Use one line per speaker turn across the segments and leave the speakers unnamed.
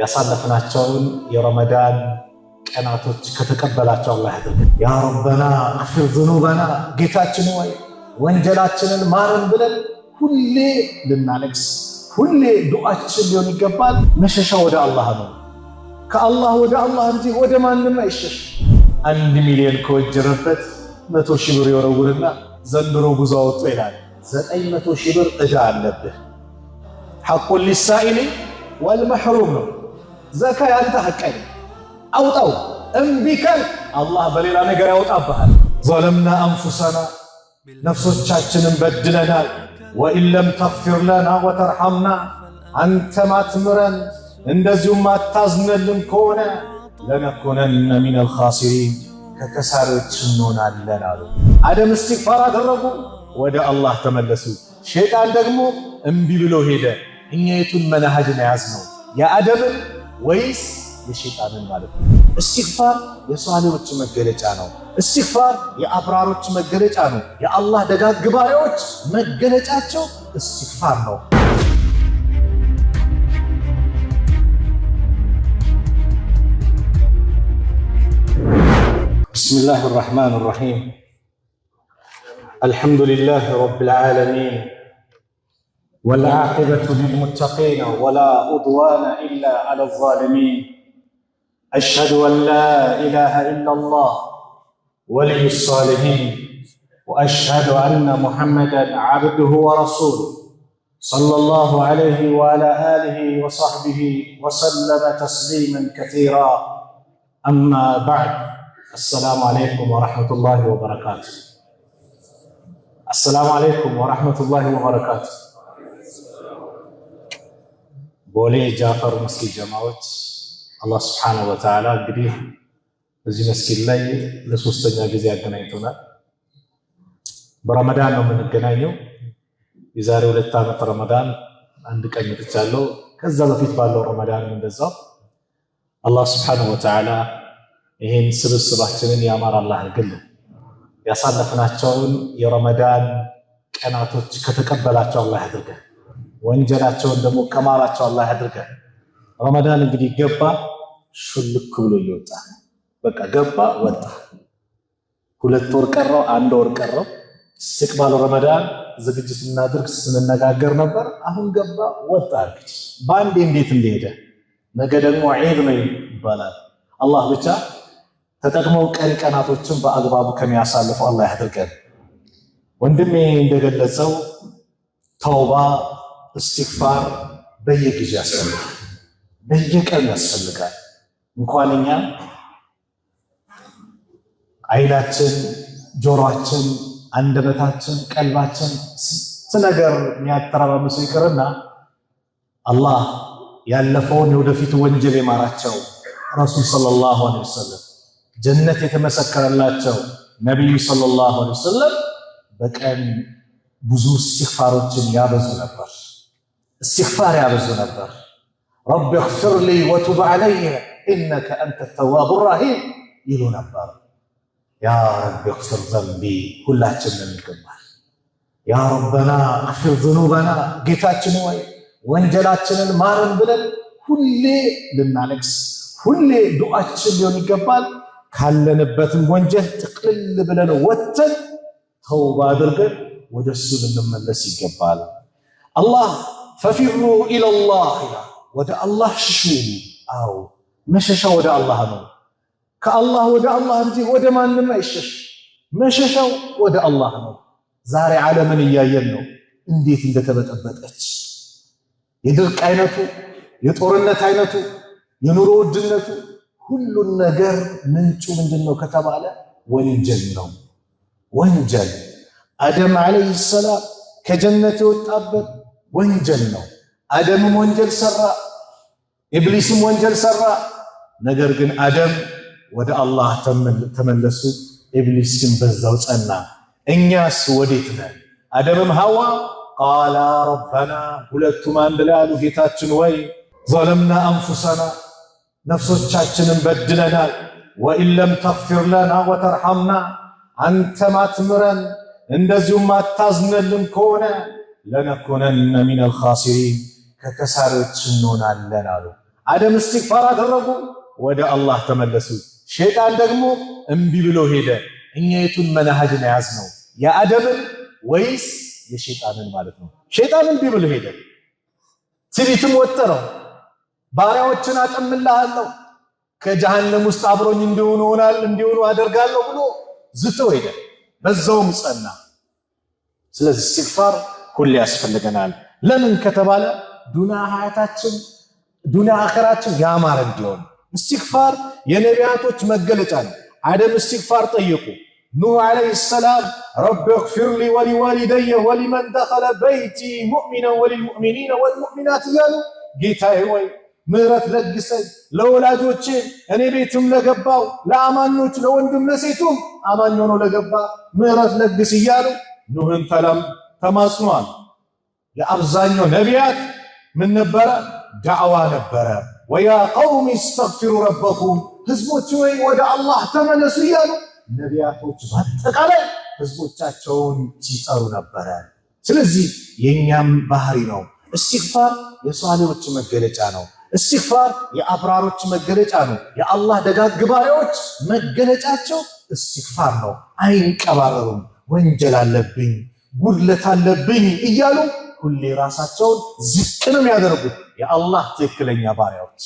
ያሳለፍናቸውን የረመዳን ቀናቶች ከተቀበላቸው አላህ ያድርገን። يا ربنا اغفر ذنوبنا፣ ጌታችን ወይ ወንጀላችንን ማረን ብለን ሁሌ ልናለቅስ ሁሌ ዱዓችን ሊሆን ይገባል። መሸሻ ወደ አላህ ነው። ከአላህ ወደ አላህ እንጂ ወደ ማንም አይሸሽ። 1 ሚሊዮን ከወጀረበት 100,000 ብር ይወረውርና ዘንድሮ ጉዞ አወጡ ይላል። 900,000 ብር ዕዳ አለብህ። حق للسائل والمحروم ነው። ዘካ ያንተ ሐቅ አይደለም፣ አውጣው። እምቢ ካልክ አላህ በሌላ ነገር ያወጣብሃል። ظلمنا أنفسنا ነፍሶቻችንን በድለናል። وإن لم تغفر لنا وترحمنا አንተ ማትምረን እንደዚሁም ማታዝነልን ከሆነ لنكونن من الخاسرين ከከሳሪዎች እንሆናለን አሉ። አደም እስትግፋር አደረጉ፣ ወደ አላህ ተመለሱ። ሸይጣን ደግሞ እምቢ ብሎ ሄደ። እኛ የቱን መናሃጅን የያዝነው የአደምን ወይስ የሸይጣንን ማለት ነው? እስትግፋር የሷሊዎች መገለጫ ነው። እስትግፋር የአብራሮች መገለጫ ነው። የአላህ ደጋግ ባሪያዎች መገለጫቸው እስትግፋር ነው። بسم الله الرحمن الرحيم الحمد لله رب العالمين والعاقبة للمتقين ولا عدوان إلا على الظالمين أشهد أن لا إله إلا الله ولي الصالحين وأشهد أن محمدا عبده ورسوله صلى الله عليه وعلى آله وصحبه وسلم تسليما كثيرا أما بعد، السلام عليكم ورحمة الله وبركاته። السلام عليكم ورحمة الله وبركاته። ቦሌ ጃፈር መስጊድ ጀማዎች፣ አላህ سبحانه وتعالى እንግዲህ በዚህ መስጊድ ላይ ለሶስተኛ ጊዜ አገናኝቶናል። በረመዳን ነው የምንገናኘው። የዛሬ 2 ዓመት ረመዳን አንድ ቀን መጥቻለሁ። ከዛ በፊት ባለው ረመዳን እንደዛው። አላህ سبحانه وتعالى ይህን ስብስባችንን ያማረ አላህ ያድርግልን። ያሳለፍናቸውን የረመዳን ቀናቶች ከተቀበላቸው አላህ ያድርገን። ወንጀላቸውን ደግሞ ከማራቸው አላህ ያድርገን። ረመዳን እንግዲህ ገባ ሹልክ ብሎ እየወጣ፣ በቃ ገባ ወጣ። 2 ወር ቀረው፣ አንድ ወር ቀረው። استقبال ረመዳን ዝግጅት እናድርግ ስንነጋገር ነበር። አሁን ገባ ወጣ። እንግዲህ በአንዴ እንዴት እንደሄደ። ነገ ደግሞ ዒድ ነው ይባላል። አላህ ብቻ ተጠቅመው ቀሪ ቀናቶችን በአግባቡ ከሚያሳልፈው አላህ ያድርገን። ወንድሜ እንደገለጸው ተውባ፣ እስትግፋር በየጊዜው ያስፈልጋል፣ በየቀኑ ያስፈልጋል። እንኳን እኛ አይናችን፣ ጆሮአችን፣ አንደበታችን፣ ቀልባችን ስንት ነገር የሚያተረማምሰው ይቅርና አላህ ያለፈውን የወደፊቱ ወንጀል የማራቸው ረሱል صلى الله عليه وسلم፣ ጀነት የተመሰከረላቸው ነቢዩ صلى الله عليه وسلم በቀን ብዙ እስትግፋሮችን ያበዙ ነበር። እስትግፋር ያበዙ ነበር። رب اغفر لي وتب علي إنك أنت التواب الرحيم ይሉ ነበር። يا رب اغفر ذنبي ሁላችንም ይገባል። يا ربنا اغفر ذنوبنا ጌታችን ወይ ወንጀላችንን ማረን ብለን ሁሌ ልናለቅስ ሁሌ ዱዓችን ሊሆን ይገባል። ካለንበትም ወንጀል ጥቅልል ብለን ወጥተን ተውባ አድርገን ወደ እሱ ልንመለስ ይገባል። አላህ ففروا إلى الله ይላል። ወደ አላህ ሽሹ። አዎ መሸሻ ወደ አላህ ነው። ከአላህ ወደ አላህ እንጂ ወደ ማንም አይሸሽ። መሸሻው ወደ አላህ ነው። ዛሬ ዓለምን እያየን ነው እንዴት እንደተበጠበጠች። የድርቅ አይነቱ፣ የጦርነት አይነቱ፣ የኑሮ ውድነቱ፣ ሁሉን ነገር ምንጩ ምንድን ነው ከተባለ ወንጀል ነው። ወንጀል። አደም عليه السلام ከጀነት የወጣበት ወንጀል ነው። አደምም ወንጀል ሰራ፣ ኢብሊስም ወንጀል ሰራ። ነገር ግን አደም ወደ አላህ ተመለሱ፣ ኢብሊስ ግን በዛው ጸና። እኛስ ወዴት ነን? አደምም ሐዋ قالا ربنا ሁለቱም አንድ ላይ አሉ፣ ጌታችን ወይ ظلمنا أنفسنا ነፍሶቻችንን በድለናል። وإن لم تغفر لنا وترحمنا አንተ ማትምረን እንደዚሁም ማታዝነልን ከሆነ لنكونن من الخاسرين ከከሳሪዎች እንሆናለን አሉ። አደም እስትግፋር አደረጉ፣ ወደ አላህ ተመለሱ። ሸይጣን ደግሞ እምቢ ብሎ ሄደ። እኛ የቱን መናሃጅ ነው የያዝነው? የአደምን ወይስ የሸይጣንን ማለት ነው? ሸይጣን እምቢ ብሎ ሄደ። ትዕቢትም ወጠረው። ባሪያዎችን አጠምልሃለሁ ከጀሃነም ውስጥ አብሮኝ እንዲሆኑ ሆናል እንዲሆኑ አደርጋለሁ ብሎ ዝቶ ሄደ። በዛውም ጸና። ስለዚህ እስትግፋር ሁሌ ያስፈልገናል። ለምን ከተባለ ዱንያ ሀያታችን ዱንያ አኸራችን ያማረ እንዲሆን። እስትግፋር የነቢያቶች መገለጫ ነው። አደም እስትግፋር ጠየቁ። ኑህ عليه السلام رب اغفر لي ولوالدي ولمن دخل بيتي مؤمنا وللمؤمنين والمؤمنات እያሉ ጌታዬ ወይ ምህረት ለግሰኝ ለወላጆቼ እኔ ቤትም ለገባው ለአማኞች ለወንድም ለሴቱም አማኝ ሆኖ ለገባ ምህረት ለግስ እያሉ ኑህን ተማጽኗል። የአብዛኛው ነቢያት ምን ነበረ? ዳዕዋ ነበረ። ويا قوم استغفروا ربكم ህዝቦች ወይ ወደ አላህ ተመለሱ እያሉ ነቢያቶች በአጠቃላይ ህዝቦቻቸውን ሲጠሩ ነበረ። ስለዚህ የእኛም ባህሪ ነው። እስትግፋር የሷሌዎች መገለጫ ነው። እስትግፋር የአብራሮች መገለጫ ነው። የአላህ ደጋግ ባሪያዎች መገለጫቸው እስትግፋር ነው። አይንቀባረሩም። ወንጀል አለብኝ፣ ጉድለት አለብኝ እያሉ ሁሌ ራሳቸውን ዝቅ ነው የሚያደርጉት የአላህ ትክክለኛ ባሪያዎች።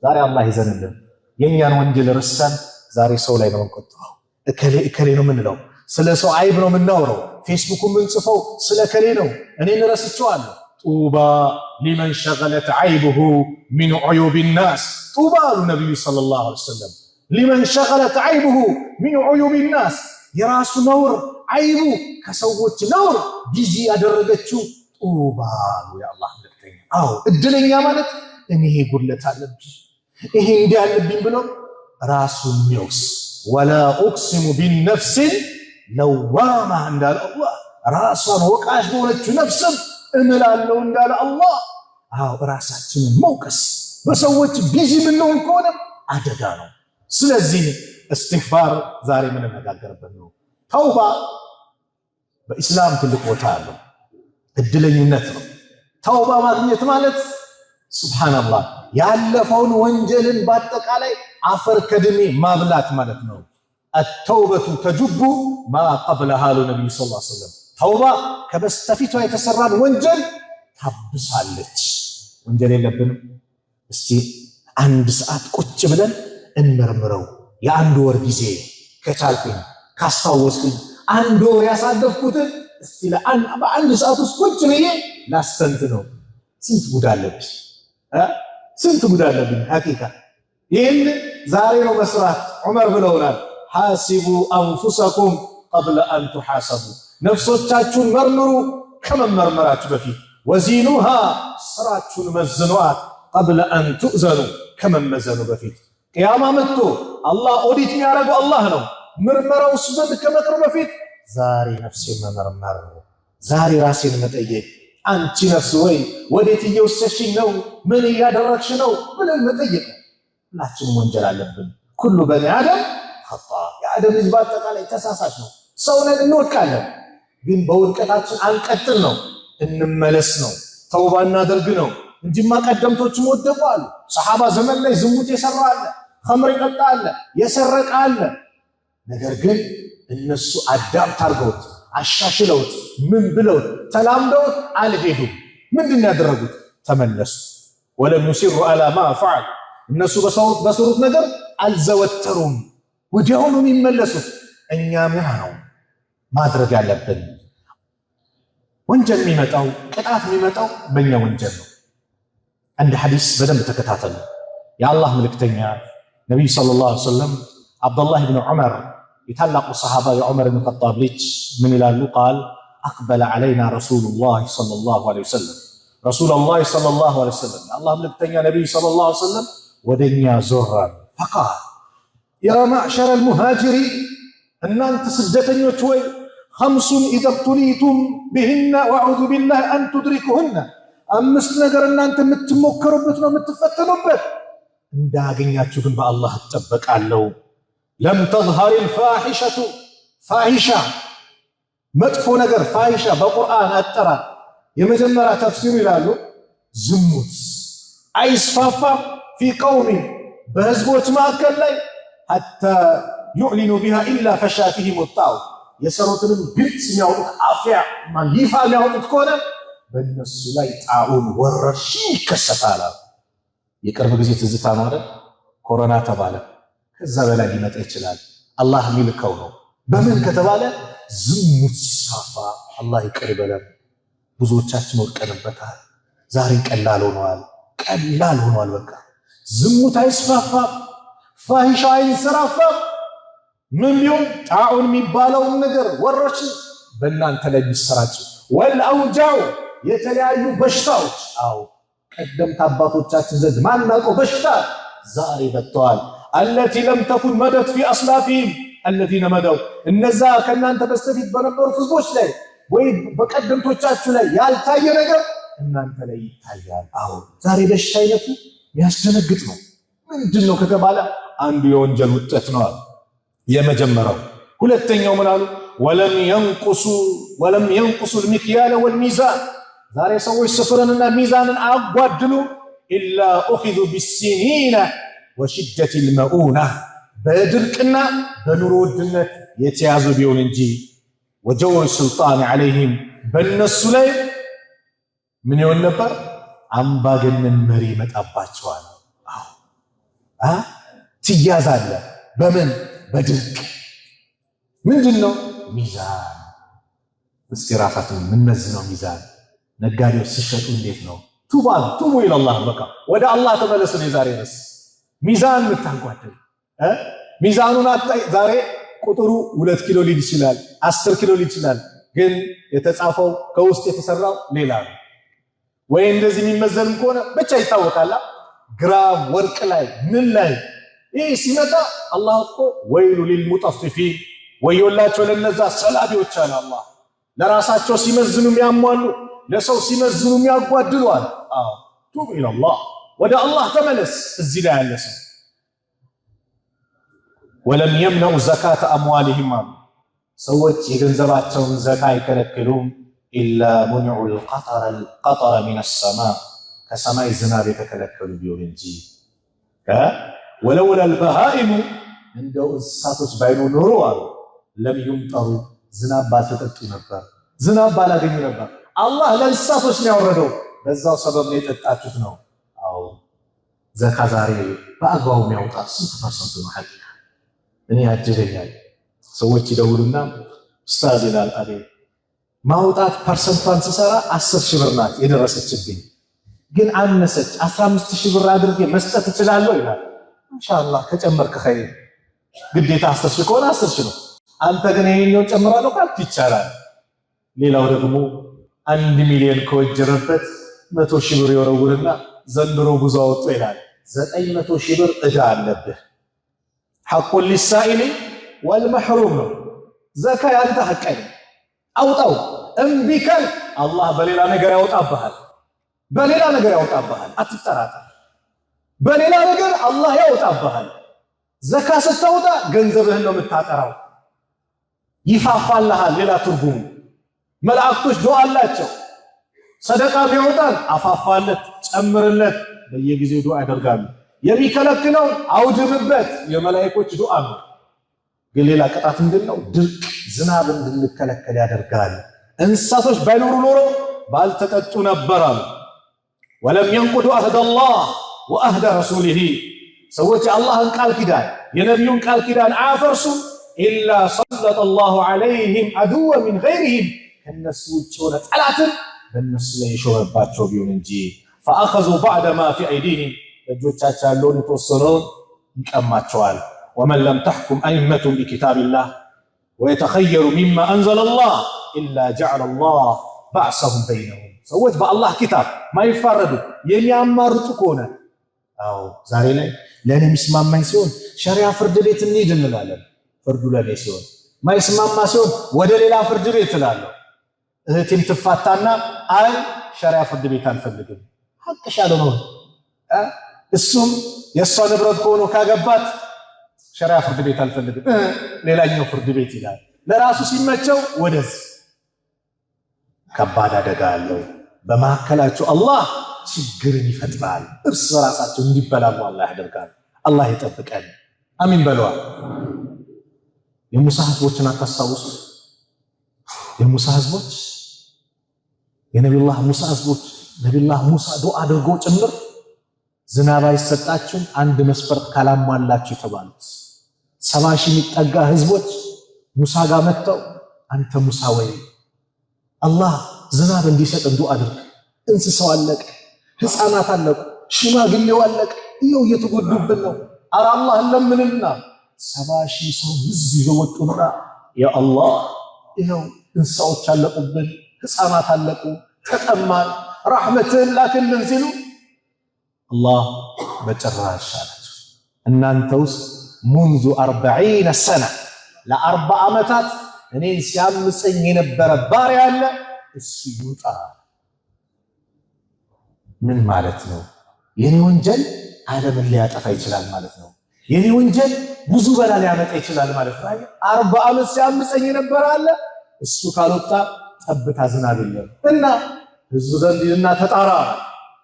ዛሬ አላህ ይዘንልን። የእኛን ወንጀል ረስተን ዛሬ ሰው ላይ ነው የምንቆጥረው። እከሌ እከሌ ነው የምንለው። ስለ ሰው አይብ ነው የምናውረው። ፌስቡክ የምንጽፈው ስለ እከሌ ነው። እኔን ረስቼዋለሁ። طوبى لمن شغلته عيبه من عيوب الناس። طوبى አሉ ነቢዩ صلى الله عليه وسلم። لمن شغلته عيبه من عيوب الناس፣ የራሱ ነውር አይቡ ከሰዎች ነውር busy ያደረገችው طوبى አሉ የአላህ መልእክተኛ። አዎ እድለኛ ማለት እኔ ይሄ ጉድለት አለብኝ ይሄ እንዲህ አለብኝ ብሎ ራሱ የሚወቅስ ولا أقسم بالنفس اللوامة እንዳለ አላህ ራሷን ወቃሽ በሆነችው ነፍስም እምላለሁ እንዳለ አላህ። አዎ ራሳችንን መውቀስ በሰዎች busy የምንሆን ከሆነ አደጋ ነው። ስለዚህ እስትግፋር ዛሬ የምንነጋገርበት ነው። ተውባ በኢስላም ትልቅ ቦታ አለው። እድለኝነት ነው። ተውባ ማግኘት ማለት ሱብሃነላህ ያለፈውን ወንጀልን በአጠቃላይ አፈር ከድሜ ማብላት ማለት ነው። አተውበቱ ተጁቡ ማ ቀብለሃ አሉ ነቢዩ ሰለላሁ ዐለይሂ ወሰለም። ተውባ ከበስተፊቷ የተሰራን ወንጀል ታብሳለች። ወንጀል የለብንም። እስቲ አንድ ሰዓት ቁጭ ብለን እንመርምረው። የአንድ ወር ጊዜ ከቻልኩኝ ካስታወስኩኝ አንድ ወር ያሳለፍኩትን እስቲ በአንድ ሰዓት ውስጥ ቁጭ ብዬ ላስተንት ነው። ስንት ጉድ አለብኝ፣ ስንት ጉድ አለብኝ። ሐቂቃ ይህን ዛሬ ነው መስራት። ዑመር ብለውናል፣ حاسبوا أنفسكم قبل أن تحاسبوا፣ ነፍሶቻችሁን መርምሩ ከመመርመራችሁ በፊት። وزنوها፣ ስራችሁን መዝኗት፣ قبل أن توزنوا፣ ከመመዘኑ በፊት። ቅያማ መጥቶ አላህ ኦዲት የሚያደርገው አላህ ነው። ምርመራው እሱ ዘንድ ከመቅረቡ በፊት ዛሬ ነፍሴን መመርመር፣ ዛሬ ራሴን መጠየቅ፣ አንቺ ነፍስ ወይ ወዴት እየወሰድሽኝ ነው? ምን እያደረግሽ ነው? ብለን መጠየቅ ነው። ሁላችንም ወንጀል አለብን። كل بني آدم خطاء። የአደም ልጅ በአጠቃላይ ተሳሳች ነው። ሰው ነን፣ እንወድቃለን። ግን በውድቀታችን አንቀጥል ነው፣ እንመለስ ነው፣ ተውባ እናደርግ ነው እንጂማ ቀደምቶችም ወደቁ አሉ። ሰሓባ ዘመን ላይ ዝሙት የሰራ አለ፣ ኸምር የጠጣ አለ፣ የሰረቀ አለ። ነገር ግን እነሱ adapt አድርገውት አሻሽለውት ምን ብለውት ተላምደውት አልሄዱም። ምንድን ያደረጉት? ተመለሱ። ولم يصروا على ما فعلوا፣ እነሱ በሰሩት ነገር አልዘወተሩም። ወዲያውኑ የሚመለሱት። እኛም ያ ነው ማድረግ ያለብን። ወንጀል የሚመጣው ቅጣት የሚመጣው በእኛ ወንጀል ነው። አንድ ሐዲስ በደንብ ተከታተሉ። የአላህ መልእክተኛ ነቢዩ صلى الله عليه وسلم ዓብዱላህ ብን ዑመር የታላቁ ሰሃባ የዑመር ብን ኸጣብ ልጅ ምን ይላሉ? قال أقبل علينا رسول الله صلى الله عليه وسلم፣ رسول الله صلى الله عليه وسلم የአላህ መልእክተኛ ነቢዩ صلى الله عليه وسلم ወደኛ ዞራል። فقال يا معشر المهاجرين፣ እናንተ ስደተኞች ወይ خمس إذا ابتليتم بهن وأعوذ بالله أن تدركوهن፣ አምስት ነገር እናንተ የምትሞከሩበት ነው የምትፈተኑበት፣ እንዳያገኛችሁ ግን በአላህ እጠበቃለሁ። لم تظهر الفاحشة፣ ፋሒሻ መጥፎ ነገር ፋሒሻ በቁርአን አጠራር የመጀመሪያ ተፍሲሩ ይላሉ ዝሙት አይስፋፋም في قوم በህዝቦች መካከል ላይ حتى يعلنوا بها إلا فشا فيهم الطاعون የሰሩትንም ግልጽ የሚያወጡት አፍያ ይፋ የሚያወጡት ከሆነ በእነሱ ላይ ጣዑን ወረርሽኝ ይከሰታል። የቅርብ ጊዜ ትዝታ ነው አይደል? ኮሮና ተባለ። ከዛ በላይ ሊመጣ ይችላል። አላህ የሚልከው ነው። በምን ከተባለ ዝሙት ሲስፋፋ፣ አላህ ይቅር ይበለን። ብዙዎቻችን ወድቀንበታል። ዛሬ ቀላል ሆኗል፣ ቀላል ሆኗል። በቃ ዝሙት አይስፋፋም፣ ፋሂሻ አይንሰራፋም። ምን ቢሆን ጣዑን የሚባለውን ነገር ወረርሽኝ በእናንተ ላይ የሚሰራጭ ወልአውጃው የተለያዩ በሽታዎች፣ አዎ ቀደምት አባቶቻችን ዘንድ ማናውቀው በሽታ ዛሬ መጥተዋል። التي لم تكن مضت في أسلافهم الذين مضوا እነዛ ከእናንተ በስተፊት በነበሩት ህዝቦች ላይ ወይ በቀደምቶቻችሁ ላይ ያልታየ ነገር እናንተ ላይ ይታያል። አዎ ዛሬ በሽታ አይነቱ የሚያስደነግጥ ነው። ምንድን ነው ከተባለ አንዱ የወንጀል ውጤት ነው የመጀመሪያው። ሁለተኛው ምን አሉ? ولم ينقصوا المكيال والميزان ዛሬ ሰዎች ስፍርንና ሚዛንን አጓድሉ። إلا أخذوا بالسنين وشدة المؤونة በድርቅና በኑሮ ውድነት የተያዙ ቢሆን እንጂ وجور السلطان عليهم በእነሱ ላይ ምን ይሆን ነበር? አምባገነን መሪ ይመጣባቸዋል። ትያዛለህ። በምን በድርቅ ምንድን ነው ሚዛን? እስቲ ራሳችን የምንመዝነው ሚዛን ነጋዴዎች ሲሸጡ እንዴት ነው? ቱባ توبوا إلى الله በቃ ወደ አላህ ተመለሱ። ነው የዛሬ ርዕስ። ሚዛን የምታጓድል ሚዛኑን አታይ። ዛሬ ቁጥሩ 2 ኪሎ ሊል ይችላል፣ 10 ኪሎ ሊል ይችላል። ግን የተጻፈው ከውስጥ የተሰራው ሌላ ነው። ወይ እንደዚህ የሚመዘንም ከሆነ ብቻ ይታወቃል። ግራም ወርቅ ላይ ምን ላይ ይህ ሲመጣ አላህ እኮ ويل للمطففين ወዮላቸው ለነዛ ሰላቢዎች አለ አላህ። ለራሳቸው ሲመዝኑ የሚያሟሉ ለሰው ሲመዝኑ የሚያጓድሉ አለ። አዎ توب إلى الله ወደ አላህ ተመለስ። እዚህ ላይ ያለ ሰው ولم يمنعوا زكاة أموالهم አሉ ሰዎች የገንዘባቸውን ዘካ አይከለክሉም። إلا منعوا القطر من السماء ከሰማይ ዝናብ የተከለከሉ ቢሆን እንጂ ولولا البهائم እንደው እንስሳቶች ባይኖሩ ኖሮ አሉ لم يمطروا ዝናብ ባልተጠጡ ነበር፣ ዝናብ ባላገኙ ነበር። አላህ ለእንስሳቶች ነው ያወረደው። በዛው ሰበብ ነው የጠጣችሁት ነው። አዎ ዘካ ዛሬ በአግባቡ የሚያወጣ ስንት ፐርሰንቱ ነው? ሐቂቃ እኔ ያጅበኛል። ሰዎች ይደውሉና ኡስታዝ ይላል፣ አቤት ማውጣት ፐርሰንቷን ስሰራ 10,000 ብር ናት የደረሰችብኝ፣ ግን አነሰች፣ 15,000 ብር አድርጌ መስጠት እችላለሁ ይላል። ኢንሻአላህ ከጨመርክ ኸይር። ግዴታ 10,000 ከሆነ 10,000 ነው። አንተ ግን ይሄኛውን ጨምራለሁ ካልክ ይቻላል። ሌላው ደግሞ 1 ሚሊዮን ከወጀበበት 100,000 ብር ይወረውርና ዘንድሮ ጉዞ አወጡ ይላል። 900,000 ብር ዕዳ አለብህ። حق للسائل والمحروم ነው። ዘካ ያንተ ሐቅ አይደለም፣ አውጣው። እምቢ ካልክ አላህ በሌላ ነገር ያወጣብሃል። በሌላ ነገር ያወጣብሃል። አትጠራጠር። በሌላ ነገር አላህ ያወጣብሃል። ዘካ ስታወጣ ገንዘብህን ነው የምታጠራው። ይፋፋልሃል። ሌላ ትርጉሙ መላእክቶች ዱዓ አላቸው። ሰደቃ ቢያወጣን አፋፋለት፣ ጨምርለት፣ በየጊዜው ዱዓ ያደርጋሉ። የሚከለክለውን አውድምበት፣ የመላእክቶች ዱዓ ነው። ግን ሌላ ቅጣት ምንድን ነው? ድርቅ፣ ዝናብ እንድንከለከል ያደርጋል። እንስሳቶች ባይኖሩ ኖሮ ባልተጠጡ ነበር አሉ። ولم ينقضوا عهد الله وعهد رسوله ሰዎች የአላህን ቃል ኪዳን የነቢዩን ቃል ኪዳን አያፈርሱም። إلا سلط الله عليهم عدوا من غيرهم ከነሱ ውጭ የሆነ ጠላትን በእነሱ ላይ የሾመባቸው ቢሆን እንጂ فأخذوا بعض ما في أيديهم በእጆቻቸው ያለውን የተወሰነውን ይቀማቸዋል። ومن لم تحكم أئمتهم بكتاب الله ويتخيروا مما أنزل الله إلا جعل الله بأسهم بينهم ሰዎች በአላህ ኪታብ ማይፋረዱ የሚያማርጡ ከሆነ አዎ ዛሬ ላይ ለእኔ የሚስማማኝ ሲሆን ሸሪያ ፍርድ ቤት እንሂድ እንላለን። ፍርዱ ለእኔ ሲሆን ማይስማማ ሲሆን ወደ ሌላ ፍርድ ቤት እላለሁ። እህቴም ትፋታና አይ ሸሪያ ፍርድ ቤት አልፈልግም፣ ሐቅሽ ያልሆነውን እሱም የእሷ ንብረት ከሆነ ካገባት ሸሪያ ፍርድ ቤት አልፈልግም፣ ሌላኛው ፍርድ ቤት ይላል። ለራሱ ሲመቸው ወደዚህ ከባድ አደጋ አለው። በመካከላቸው አላህ ችግርን ይፈጥራል። እርስ በራሳቸው እንዲበላሉ አላህ ያደርጋል። አላህ ይጠብቀን። አሚን በለዋል። የሙሳ ህዝቦችን አታስታውሱ? የሙሳ ህዝቦች የነቢዩላህ ሙሳ ህዝቦች ነቢዩላህ ሙሳ ዱዓ አድርጎ ጭምር ዝናብ አይሰጣችሁም አንድ መስፈርት ካላሟላችሁ የተባሉት 70,000 የሚጠጋ ህዝቦች ሙሳ ጋር መጥተው አንተ ሙሳ ወይ አላህ ዝናብ እንዲሰጥ ዱዓ አድርግ፣ እንስሳው አለቀ፣ ህፃናት አለቁ፣ ሽማግሌው አለቀ፣ ይኸው እየተጎዱብን ነው። አረ አላህ ለምንልና 70,000 ሰው ህዝብ ይዞ ወጡና ያ አላህ ይኸው እንስሳዎች አለቁብን፣ ህፃናት አለቁ፣ ተጠማን፣ ራሕመትህን ላክልን ሲሉ አላህ በጭራሽ አላቸው እናንተ ውስጥ منذ 40 سنة ለ40 ዓመታት እኔን ሲያምፀኝ የነበረ ባሪያ አለ፣ እሱ ይውጣ። ምን ማለት ነው? የኔ ወንጀል ዓለምን ሊያጠፋ ይችላል ማለት ነው። የኔ ወንጀል ብዙ በላ ሊያመጣ ይችላል ማለት ነው። 40 ዓመት ሲያምፀኝ የነበረ አለ፣ እሱ ካልወጣ ጠብታ ዝናብ የለም እና ህዝቡ ዘንድ እና ተጣራ።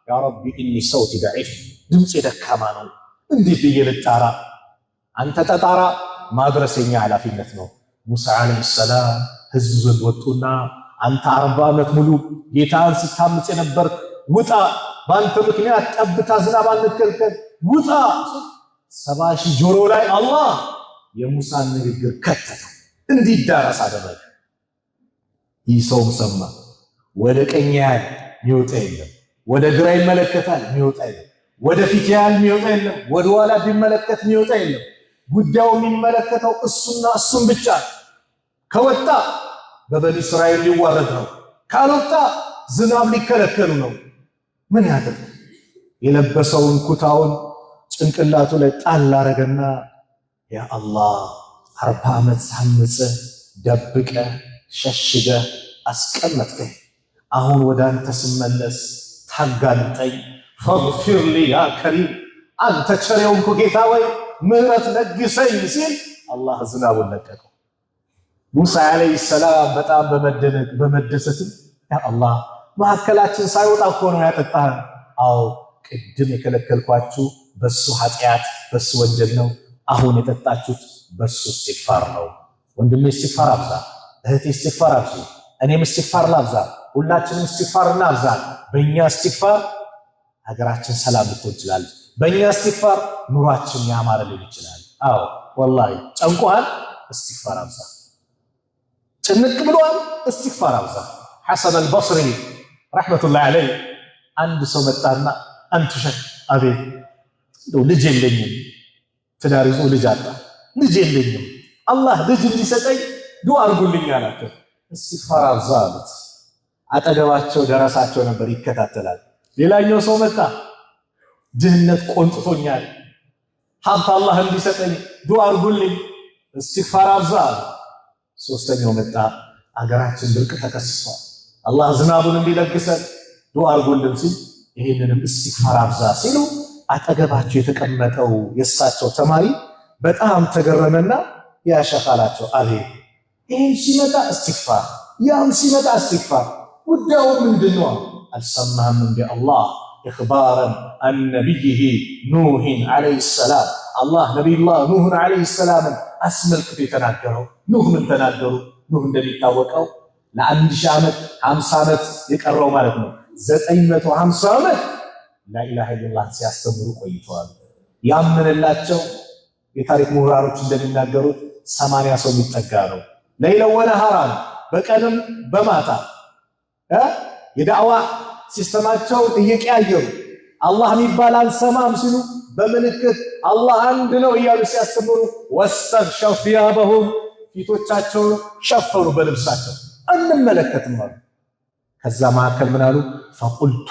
يا ربي إني صوتي ضعيف፣ ድምፄ ደካማ ነው፣ እንዴት ብዬ ልጣራ? አንተ ተጣራ፣ ማድረስ የኛ ኃላፊነት ነው። ሙሳ عليه السلام ህዝብ ዘንድ ወጡና አንተ 40 ዓመት ሙሉ ጌታን ስታምፅ የነበርክ ውጣ፣ በአንተ ምክንያት ጠብታ ዝናብ አንከልከል፣ ውጣ። 70,000 ጆሮ ላይ አላህ የሙሳን ንግግር ከተተው፣ እንዲዳረስ አደረገ። ይህ ሰውም ሰማ። ወደ ቀኝ ያህል የሚወጣ የለም፣ ወደ ግራ ይመለከታል የሚወጣ የለም፣ ወደ ፊት ያህል የሚወጣ የለም፣ ወደ ኋላ ቢመለከት የሚወጣ የለም። ጉዳዩ የሚመለከተው እሱና እሱን ብቻ። ከወጣ በበኒ እስራኤል ሊዋረድ ነው፣ ካልወጣ ዝናብ ሊከለከሉ ነው። ምን ያደርግ? የለበሰውን ኩታውን ጭንቅላቱ ላይ ጣል አረገና ያ አላህ 40 ዓመት ሳምጽህ ደብቀ ሸሽገ አስቀመጥከኝ፣ አሁን ወደ አንተ ስመለስ ታጋልጠኝ። فاغفر لي يا كريم፣ አንተ ቸር የሆንኩ ጌታ ወይ ምህረት ለግሰኝ ሲል አላህ ዝናቡን ለቀቀው። ሙሳ عليه السلام በጣም በመደነቅ በመደሰትም ያ አላህ መካከላችን ሳይወጣ እኮ ነው ያጠጣህን። አዎ ቅድም የከለከልኳችሁ በሱ ኃጢአት በሱ ወንጀል ነው። አሁን የጠጣችሁት በሱ እስትግፋር ነው። ወንድሜ እስትግፋር አብዛ፣ እህቴ እስትግፋር አብዙ፣ እኔም እስትግፋር ላብዛ፣ ሁላችንም እስትግፋር እናብዛ። በእኛ እስትግፋር ሀገራችን ሰላም ልትሆን ትችላለች። በእኛ እስትግፋር ኑሯችን ያማረ ሊሆን ይችላል። አዎ ወላሂ ጨንቆሃል፣ እስትግፋር አብዛ። ጭንቅ ብሏል፣ እስትግፋር አብዛ። ሐሰን አልበስሪ ረሕመቱላሂ ዐለይህ አንድ ሰው መጣና አንቱ ሸህ፣ አቤት፣ እንደው ልጅ የለኝም፣ ትዳር ይዞ ልጅ አጣ፣ ልጅ የለኝም፣ አላህ ልጅ እንዲሰጠኝ ዱዓ አድርጉልኝ አላቸው። እስትግፋር አብዛ አሉት። አጠገባቸው ደረሳቸው ነበር፣ ይከታተላል። ሌላኛው ሰው መጣ፣ ድህነት ቆንጥቶኛል፣ ሀብት አላህ እንዲሰጠኝ ዱዓ አድርጉልኝ፣ እስትግፋር አብዛ አሉ። ሶስተኛው መጣ፣ አገራችን ድርቅ ተከስቷል፣ አላህ ዝናቡን እንዲለግሰን ዱዓ አድርጉልን ሲል ይህንንም እስትግፋር አብዛ ሲሉ አጠገባቸው የተቀመጠው የእሳቸው ተማሪ በጣም ተገረመና ያ ሸኽ አላቸው፣ አቤት፣ ይህም ሲመጣ እስትግፋር፣ ያም ሲመጣ እስትግፋር፣ ጉዳዩ ምንድን ነው? አልሰማህም እንደ አላህ إخبارا عن نبيه نوح عليه السلام፣ አላህ ነቢዩላህ ኑህን عليه السلام ን አስመልክቶ የተናገረው። ኑህ ምን ተናገሩ? ኑህ እንደሚታወቀው ለ1000 ዓመት 50 ዓመት የቀረው ማለት ነው 950 ዓመት لا إله إلا الله ሲያስተምሩ ቆይተዋል። ያመነላቸው የታሪክ ምሁራኖች እንደሚናገሩት 80 ሰው የሚጠጋ ነው። ليلا ونهارا በቀንም በማታ የዳዕዋ system ኣቸውን እየቀያየሩ አላህ የሚባል አልሰማም ሲሉ በምልክት አላህ አንድ ነው እያሉ ሲያስተምሩ واستغشوا ثيابهم ፊቶቻቸውን ሸፈኑ በልብሳቸው አንመለከትም አሉ። ከዛ መካከል ምን አሉ? فقلت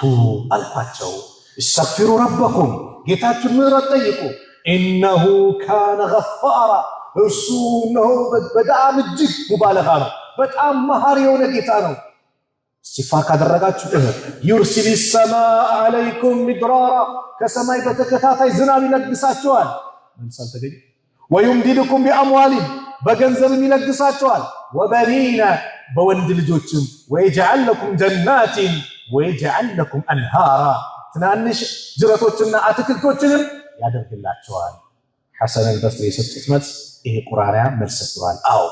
አልኳቸው استغفروا ربكم ጌታችሁን ምህረት ጠይቁ፣ إنه كان غفارا እርሱ እነሆ በጣም እጅግ مبالغة ነው፣ በጣም መሐሪ የሆነ ጌታ ነው። እስትግፋር ካደረጋችሁ يرسل السماء عليكم مدرارا ከሰማይ በተከታታይ ዝናብ ይለግሳችኋል። መልስ አልተገኘ። ويمددكم بأموال በገንዘብም ይለግሳችኋል። وبنين በወንድ ልጆችም፣ ويجعل لكم جنات ويجعل لكم أنهارا ትናንሽ ጅረቶችና አትክልቶችንም ያደርግላቸዋል። ሐሰን አልበስሪ የሰጡት መልስ ይሄ ቁራሪያ መልስ ሰጥተዋል። አዎ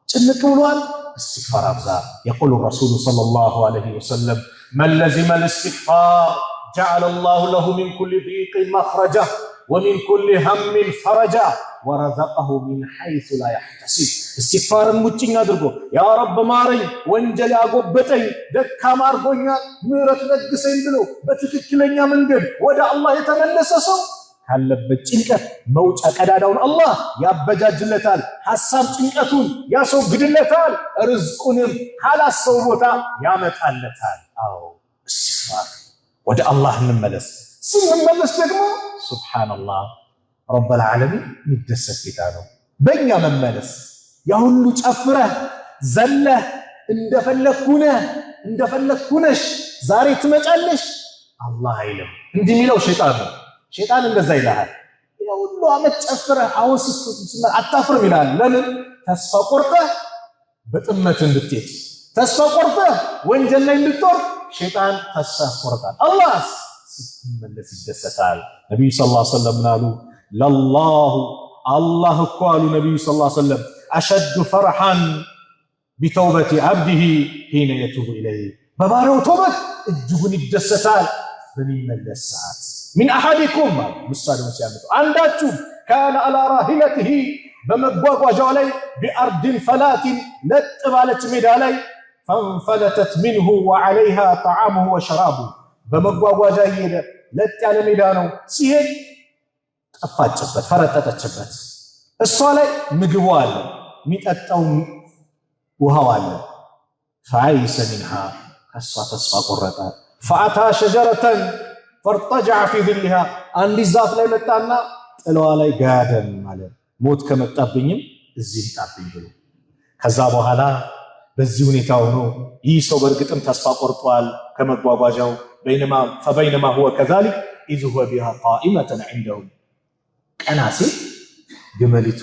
ጭንቅ ብሏል፣ እስትግፋር አብዛ። يقول الرسول صلى الله عليه وسلم من لزم الاستغفار جعل الله له من كل ضيق مخرجا ومن كل هم فرجا ورزقه من حيث لا يحتسب። እስትግፋርን ሙጭኝ አድርጎ يا رب ማረኝ፣ ወንጀል ያጎበጠኝ ደካማ አድርጎኛል፣ ምህረት ለግሰኝ ብሎ በትክክለኛ መንገድ ወደ አላህ የተመለሰ ሰው ካለበት ጭንቀት መውጫ ቀዳዳውን አላህ ያበጃጅለታል። ሐሳብ ጭንቀቱን ያስወግድለታል። ርዝቁንም ካላሰው ቦታ ያመጣለታል። አዎ እስትግፋር፣ ወደ አላህ እንመለስ። ስንመለስ ደግሞ سبحان الله رب العالمين የሚደሰት ጌታ ነው። በእኛ መመለስ ያ ሁሉ ጨፍረህ ዘለህ እንደፈለግኩነህ እንደፈለግኩነሽ ዛሬ ትመጫለሽ አላህ አይልም። እንዲህ የሚለው ሸይጣን ነው። ሸይጣን እንደዛ ይልሃል። ያ ሁሉ ዓመት ጨፍረህ አሁን አታፍርም ይልሃል። ለምን? ተስፋ ቆርጠህ በጥመት እንድትሄድ፣ ተስፋ ቆርጠህ ወንጀል ላይ እንድትወርድ ሸይጣን ተስፋ ያስቆርጣል። አላህስ ስትመለስ ይደሰታል። ነቢዩ صلى الله عليه وسلم ምን አሉ? لله አላህ እኮ አሉ ነቢዩ صلى الله عليه وسلم أشد فرحا بتوبة عبده حين يتوب إليه፣ በባሪያው ተውበት እጅጉን ይደሰታል በሚመለስ ሰዓት። من أحدكم አሉ ምሳሌውን ሲያመጡ አንዳችሁ كان على راحلته በመጓጓዣው ላይ بأرض فلاة ለጥ ባለች ሜዳ ላይ فانفلتت منه وعليها طعامه وشرابه፣ በመጓጓዣ እየሄደ ለጥ ያለ ሜዳ ነው ሲሄድ ጠፋችበት፣ ፈረጠጠችበት። እሷ ላይ ምግቡ አለ፣ የሚጠጣው ውሃው አለ። فأيس منها ከእሷ ተስፋ ቆረጠ። فأتى شجرة فاضطجع في ظلها አንዲት ዛፍ ላይ መጣና ጥላዋ ላይ ጋደም አለ። ሞት ከመጣብኝም እዚህ ይምጣብኝ ብሎ። ከዛ በኋላ በዚህ ሁኔታ ሆኖ ይህ ሰው በእርግጥም ተስፋ ቆርጧል ከመጓጓዣው። فبينما هو كذلك إذ هو بها قائمة عنده፣ ቀና ሲል ግመሊቱ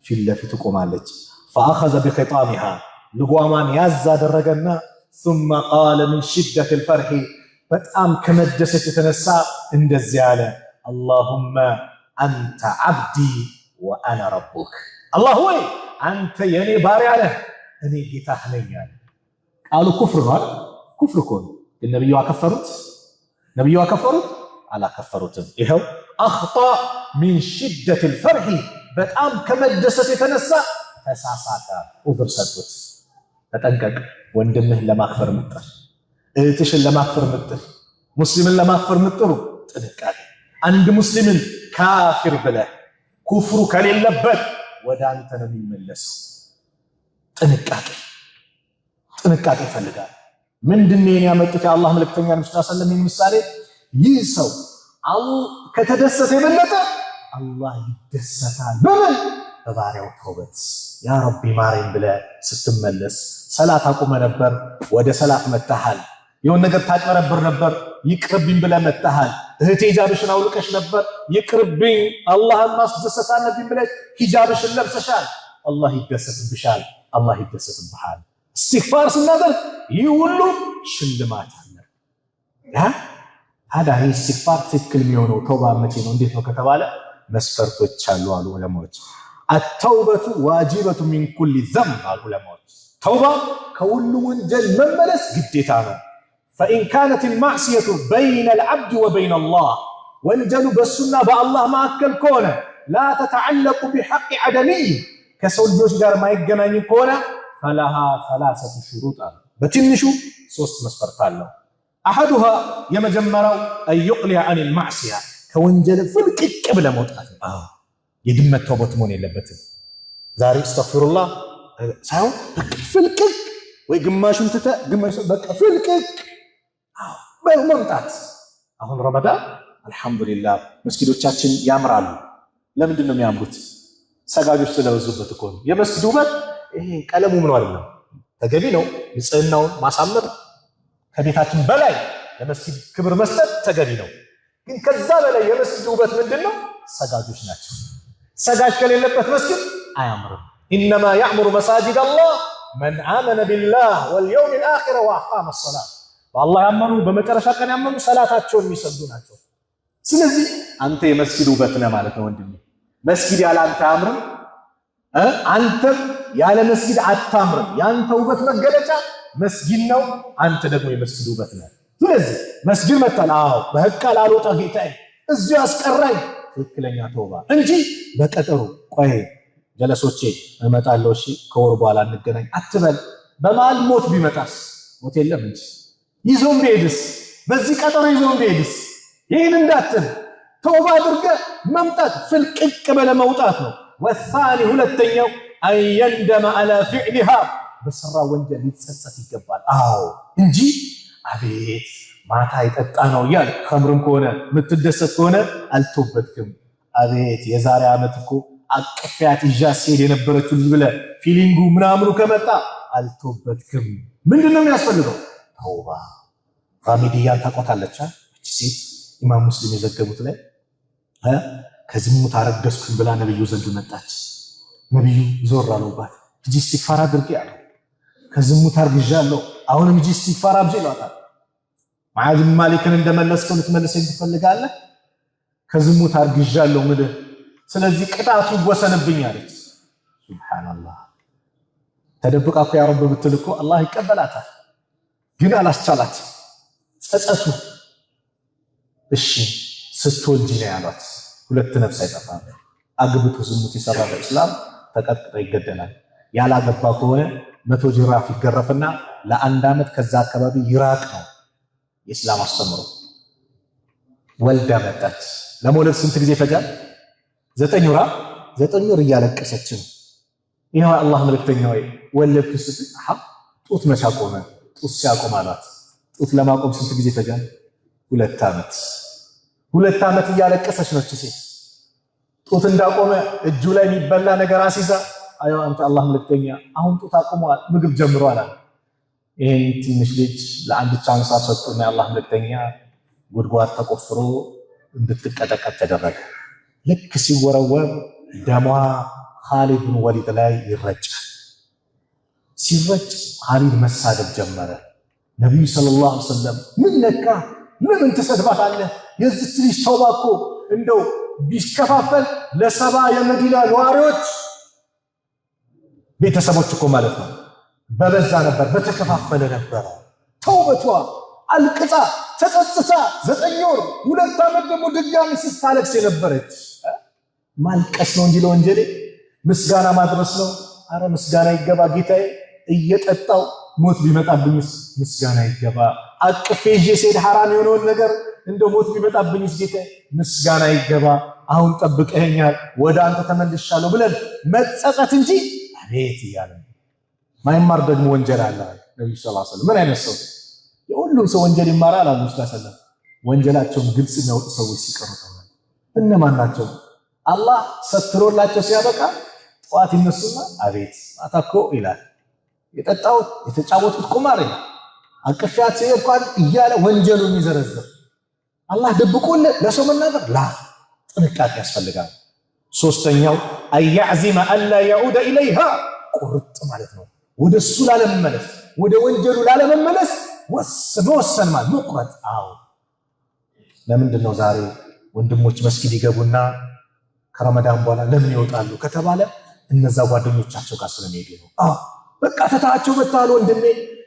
ፊት ለፊቱ ቆማለች። فأخذ بخطامها ልጓሟን ያዝ አደረገና ثم قال من شدة الفرح በጣም ከመደሰት የተነሳ እንደዚህ አለ፣ اللهم أنت عبدي وأنا ربك፣ አላህ ወይ አንተ የኔ ባሪያ ነህ፣ እኔ ጌታህ ነኝ አለ። ቃሉ ኩፍር ነው አይደል? ኩፍር እኮ ነው። ግን ነብዩ አከፈሩት? ነብዩ አከፈሩት? አላከፈሩትም። ይኸው أخطأ من شدة الفرح በጣም ከመደሰት የተነሳ ተሳሳተ። ዑዝር ሰጡት። ተጠንቀቅ፣ ወንድምህን ለማክፈር ምጥር፣ እህትሽን ለማክፈር ምጥር፣ ሙስሊምን ለማክፈር ምጥሩ ጥንቃቄ። አንድ ሙስሊምን ካፊር ብለህ ኩፍሩ ከሌለበት ወደ አንተ ነው የሚመለሰው። ጥንቃቄ ጥንቃቄ ይፈልጋል። ምንድን ነው ያመጡት የአላህ መልእክተኛ ነብዩ صلى الله عليه وسلم ምሳሌ? ይህ ሰው ከተደሰተ የበለጠ አላህ ይደሰታል። በምን? በባሪያው ተውበት። يا ربي ማረኝ ብለህ ስትመለስ፣ ሰላት አቁመ ነበር፣ ወደ ሰላት መጥተሃል። የሆነ ነገር ታጭበረብር ነበር፣ ይቅርብኝ ብለህ መጥተሃል። እህቴ ሂጃብሽን አውልቀሽ ነበር፣ ይቅርብኝ አላህን ማስደሰት አለብኝ ብለሽ ሂጃብሽን ለብሰሻል። አላህ ይደሰትብሻል፣ አላህ ይደሰትብሃል። እስትግፋር ስናደርግ ይህ ሁሉ ሽልማት አለ። ታዲያ ይህ እስትግፋር ትክክል የሚሆነው ተውባ መቼ ነው እንዴት ነው ከተባለ መስፈርቶች አሉ አሉ ዑለማዎች። التوبة واجبة من كل ذنب አሉ ዑለማዎች። ተውባ ከሁሉ ወንጀል መመለስ ግዴታ ነው። فإن كانت المعصية بين العبد وبين الله ወንጀሉ በእሱና በአላህ መካከል ከሆነ لا تتعلق بحق آدمي ከሰው ልጆች ጋር ማይገናኝ ከሆነ فلها ثلاثة شروط አሉ። በትንሹ ሶስት መስፈርት አለው። أحدها የመጀመሪያው أن يقلع عن المعصية ከወንጀል ፍልቅቅ ብለህ መውጣት ነው። የድመት ተውበት መሆን የለበትም። ዛሬ أستغفر الله ሳይሆን በቃ ፍልቅቅ ወይ ግማሹን ትተህ ግማሹ በቃ ፍልቅቅ መምጣት። አሁን ረመዳን አልሐምዱሊላህ መስጊዶቻችን ያምራሉ። ለምንድን ነው የሚያምሩት? ሰጋጆች ስለበዙበት እኮ ነው። የመስጊድ ውበት ይሄ ቀለሙ ምን አይደለም፣ ተገቢ ነው። ንጽህናውን ማሳመር ከቤታችን በላይ ለመስጊድ ክብር መስጠት ተገቢ ነው። ግን ከዛ በላይ የመስጊድ ውበት ምንድን ነው? ሰጋጆች ናቸው። ሰጋጅ ከሌለበት መስጊድ አያምርም። إنما يعمر مساجد الله من آمن بالله واليوم الآخر وأقام الصلاة። በአላህ ያመኑ በመጨረሻ ቀን ያመኑ ሰላታቸውን የሚሰግዱ ናቸው። ስለዚህ አንተ የመስጊድ ውበት ነህ ማለት ነው ወንድሜ። መስጊድ ያለ አንተ አያምርም፣ አንተም ያለ መስጊድ አታምርም። የአንተ ውበት መገለጫ መስጊድ ነው። አንተ ደግሞ የመስጊድ ውበት ነህ። ስለዚህ መስጊድ መጣል፣ አዎ በህግ አልወጣ ጌታዬ፣ እዚሁ አስቀራኝ፣ ትክክለኛ ተውባ እንጂ በቀጠሮ ቆይ ጀለሶቼ እመጣለሁ፣ እሺ ከወር በኋላ እንገናኝ አትበል። በመሃል ሞት ቢመጣስ? ሞት የለም እንጂ ይዞም ቢሄድስ? በዚህ ቀጠሮ ይዞም ቢሄድስ? ይህን እንዳትል ተውባ አድርገህ መምጣት ፍልቅቅ በለ መውጣት ነው። ወሳኒ ሁለተኛው أن يندم على فعلها በሰራ ወንጀል ሊጸጸት ይገባል። አዎ እንጂ አቤት ማታ የጠጣ ነው እያል ኸምርም ከሆነ የምትደሰት ከሆነ አልተውበትክም። አቤት የዛሬ ዓመት እኮ አቅፊያት ይዣት ሲሄድ የነበረችው ልጅ ብለህ feeling ኡ ምናምኑ ከመጣ አልተውበትክም። ምንድን ነው የሚያስፈልገው? ተውባ። ጋሚድያን ታውቋታለች። እቺ ሴት ኢማም ሙስሊም የዘገቡት ላይ ከዝሙት አረገዝኩኝ ብላ ነብዩ ዘንድ መጣች። ነብዩ ዞር አሉባት። ሂጂ ኢስቲግፋር አድርጊ አለው። ከዝሙት አርግዣለሁ፣ አሁንም ሂጂ ኢስቲግፋር አብዢ ይሏታል። ሙዓዝ ብን ማሊክን እንደመለስከው ልትመልሰኝ ትፈልጋለህ? ከዝሙት አርግዣለሁ ምልህ፣ ስለዚህ ቅጣቱ ይወሰንብኝ አለች። ሱብሃንአላህ። ተደብቃ እኮ ያ ረብ ብትል እኮ አላህ ይቀበላታል። ግን አላስቻላት ጸጸቱ። እሺ ስትወልጂ ነው ያሏት። ሁለት ነፍስ አይጠፋም። አግብቶ ዝሙት የሰራ በእስላም ተቀጥቅጦ ይገደላል። ያላገባ ከሆነ 100 ጅራፍ ይገረፍና ለአንድ ዓመት ከዛ አካባቢ ይራቅ ነው የእስላም አስተምሮ። ወልዳ መጣች። ለመውለድ ስንት ጊዜ ይፈጃል? 9 ወር። 9 ወር እያለቀሰች ነው። ይኸው አላህ መልእክተኛ ወይ ወለድኩ ስትል ጡት መች አቆመ? ጡት ሲያቆም አሏት። ጡት ለማቆም ስንት ጊዜ ይፈጃል? 2 ዓመት። 2 ዓመት እያለቀሰች ነው ሴት። ጡት እንዳቆመ እጁ ላይ የሚበላ ነገር አሲዛ አዮ አንተ አላህ መልእክተኛ አሁን ጡት አቁመዋል፣ ምግብ ጀምሯል አለ። ይህን ትንሽ ልጅ ለአንድ chance ሰጡና የአላህ መልእክተኛ ጉድጓድ ተቆፍሮ እንድትቀጠቀጥ ተደረገ። ልክ ሲወረወር ደሟ ካሊድ ብን ወሊድ ላይ ይረጫል። ሲረጭ ካሊድ መሳደብ ጀመረ። ነቢዩ صلى الله عليه وسلم ምን ነካ? ለምን ትሰድባታለህ? የዚች ልጅ ተውባ እኮ እንደው ቢከፋፈል ለ70 የመዲና ነዋሪዎች ቤተሰቦች እኮ ማለት ነው በበዛ ነበር፣ በተከፋፈለ ነበረ። ተውበቷ አልቅጻ ተጸጽታ 9 ወር 2 ዓመት ደግሞ ድጋሚ ስታለቅስ የነበረች ማልቀስ ነው እንጂ ለወንጀሌ ምስጋና ማድረስ ነው። አረ ምስጋና ይገባ ጌታዬ፣ እየጠጣው ሞት ቢመጣብኝስ ምስጋና ይገባ። አቅፌ ይዤ ስሄድ ሐራም የሆነውን ነገር እንደ ሞት ቢመጣብኝስ ጌታዬ ምስጋና ይገባ። አሁን ጠብቀኸኛል፣ ወደ አንተ ተመልሻለሁ ብለን መጸጸት እንጂ አቤት እያለ ማይማር ደግሞ ወንጀል አለ። ነብዩ صلى الله عليه وسلم ምን አይነት ሰው የሁሉም ሰው ወንጀል ይማራል አሉ ነብዩ صلى الله عليه وسلم። ወንጀላቸውን ግልጽ የሚያወጡ ሰዎች ሲቀሩ እነማን ናቸው? አላህ ሰትሮላቸው ሲያበቃ ጠዋት ይነሱና አቤት ማታ እኮ ይላል የጠጣሁት የተጫወቱት ቁማር ይላል አቅፊያት እንኳን እያለ ወንጀሉን የሚዘረዝር አላህ ደብቆልህ ለሰው መናገር ላ ጥንቃቄ ያስፈልጋል። ሶስተኛው أن يعزم ألا يعود إليها ቁርጥ ማለት ነው። ወደ እሱ ላለመመለስ፣ ወደ ወንጀሉ ላለመመለስ መወሰን ማለት መቁረጥ። አዎ ለምንድን ነው ዛሬ ወንድሞች መስጊድ ይገቡና ከረመዳን በኋላ ለምን ይወጣሉ ከተባለ እነዛ ጓደኞቻቸው ጋር ስለሚሄዱ ነው። አዎ በቃ ትታቸው መጥተሃል ወንድሜ፣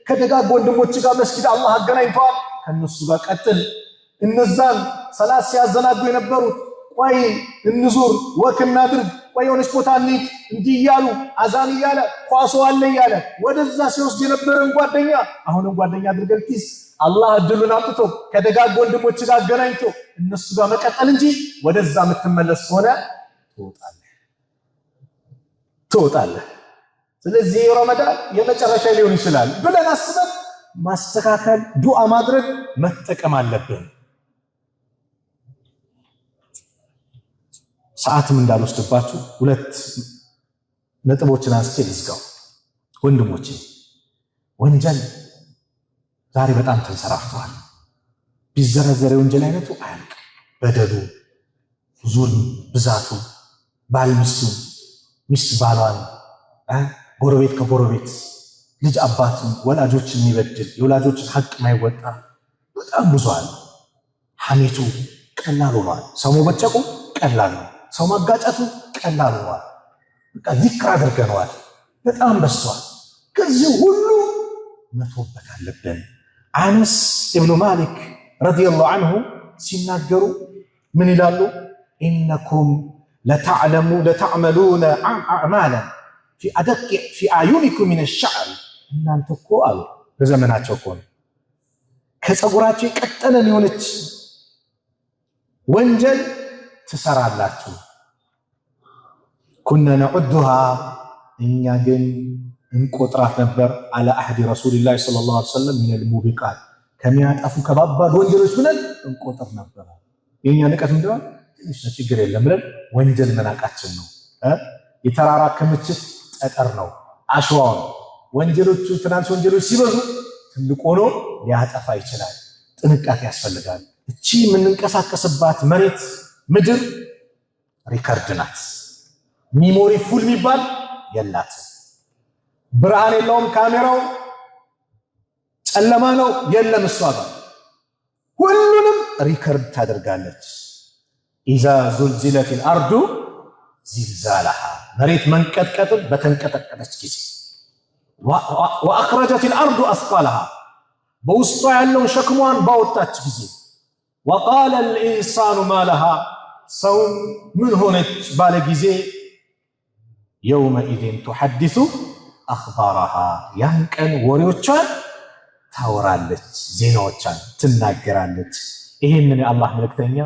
ከደጋግ ወንድሞች ጋር መስጊድ አላህ አገናኝተዋል። ከእነሱ ጋር ቀጥል። እነዛን ሰላት ሲያዘናጉ የነበሩት ቆይ እንዙር፣ walk እናድርግ፣ ቆይ የሆነች ቦታ እንሂድ፣ እንዲህ እያሉ አዛን እያለ ኳሶ አለ እያለ ወደዛ ሲወስድ የነበረን ጓደኛ አሁንም ጓደኛ አድርገን ኪስ አላህ እድሉን አምጥቶ ከደጋግ ወንድሞች ጋር አገናኝቶ እነሱ ጋር መቀጠል እንጂ ወደዛ የምትመለስ ከሆነ ትወጣለህ ትወጣለህ። ስለዚህ ረመዳን የመጨረሻ ሊሆን ይችላል ብለን አስበን ማስተካከል፣ ዱዓ ማድረግ፣ መጠቀም አለብን። ሰዓትም እንዳልወስድባችሁ ሁለት ነጥቦችን አንስቼ ልዝጋው። ወንድሞቼ ወንጀል ዛሬ በጣም ተንሰራፍተዋል። ቢዘረዘር የወንጀል አይነቱ አያልቅም። በደሉ፣ ዙልም፣ ብዛቱ፣ ባል ሚስቱን፣ ሚስት ባሏን፣ ጎረቤት ከጎረቤት፣ ልጅ አባትን ወላጆችን የሚበድል የወላጆችን ሐቅ ማይወጣ በጣም ብዙ አለ። ሐሜቱ ቀላል ሆኗል። ሰው መበጨቁ ቀላል ነው። ሰው ማጋጨቱ ቀላል ሆኗል። በቃ ዚክር አድርገነዋል። በጣም በዝቷል። ከዚህ ሁሉ መቶበት አለብን። አነስ ኢብኑ ማሊክ رضي الله عنه ሲናገሩ ምን ይላሉ? إنكم لتعملون أعمالا في أدق في أعينكم من الشعر። እናንተ እኮ አሉ በዘመናቸው እኮ ነው ከፀጉራቸው የቀጠለን የሆነች ወንጀል ትሰራላችሁ። كنا نعدها እኛ ግን እንቆጥራት ነበር على عهد رسول الله صلى الله عليه وسلم من الموبقات ከሚያጠፉ ከባባድ ወንጀሎች ብለን እንቆጥር ነበር። የኛ ንቀት ምንድነው? ትንሽ ችግር የለም ብለን ወንጀል መናቃችን ነው። የተራራ ክምችት ጠጠር ነው፣ አሸዋው ነው። ወንጀሎቹ ትናንሽ ወንጀሎች ሲበዙ ትልቅ ሆኖ ሊያጠፋ ይችላል። ጥንቃቄ ያስፈልጋል። እቺ የምንንቀሳቀስባት መሬት ምድር record ናት። Memory full የሚባል የላትም። ብርሃን የለውም ካሜራው፣ ጨለማ ነው የለም። እሷ ጋር ሁሉንም record ታደርጋለች። إذا زلزلت الأرض زلزالها መሬት መንቀጥቀጥን በተንቀጠቀጠች ጊዜ፣ وأخرجت الأرض أثقالها በውስጧ ያለውን ሸክሟን ባወጣች ጊዜ፣ وقال الإنسان ما لها ሰውም ምን ሆነች ባለ ጊዜ፣ يومئذ تحدث أخبارها ያን ቀን ወሬዎቿን ታወራለች፣ ዜናዎቿን ትናገራለች። ይህንን የአላህ መልእክተኛ